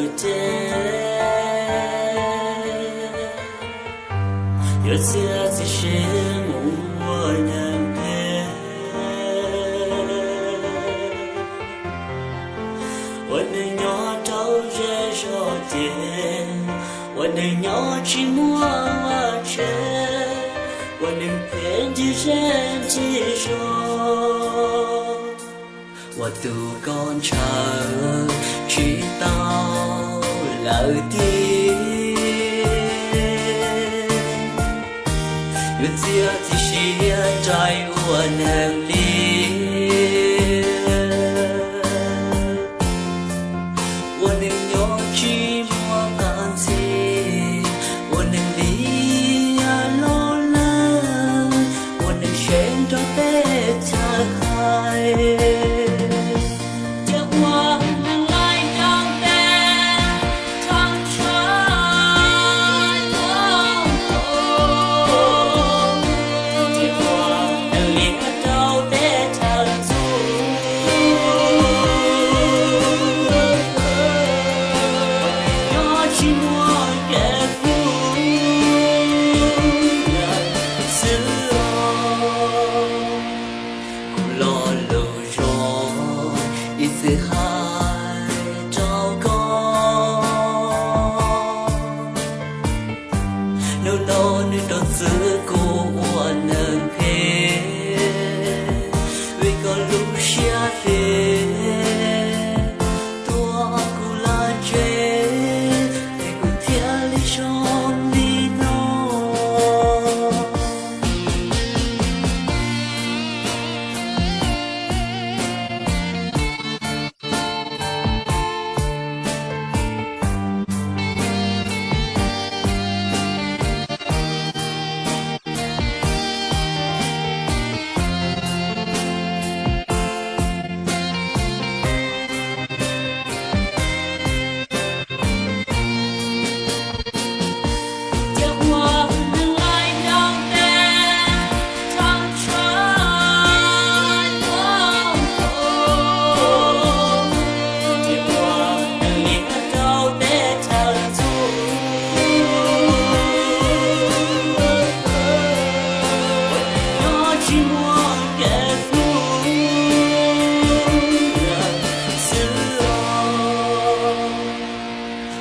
Ces yuav txiav txim siab mus ua neeg phem, ua neeg nyob rau zej zog ces, ua neeg nyob tsis muaj vaj tse, ua neeg phem ncig zej ncig zos, ua tus koj ntshaw tsis tau lawm tiag. Yuav txiav txim siab rais ua neeg li, ua neeg nyob tsis muaj qab ntxi, ua neeg li loj leej, ua neeg seev rau peb chaw hais. Ces ua neeg laij rau peb chaw tshaj, ces ua neeg li rau peb chaw txuj, nyob tsis muaj kev hlub xwb os. Kuv lo lus zoo ib txwm hais rau koj, hnub no nws rau txwv kuv ua neeg phem, vim koj lub siab phem tuav kuv laj tsev, es kuv thiaj li zoo li no.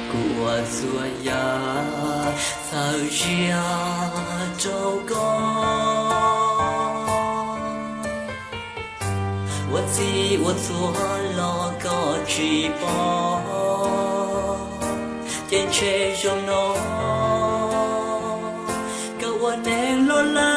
Kuv ua txhua yam txhawb zias rau koj, ua txhij ua txhua los koj tsis pom, ces ntshe zaum no koj ua neeg loj leej.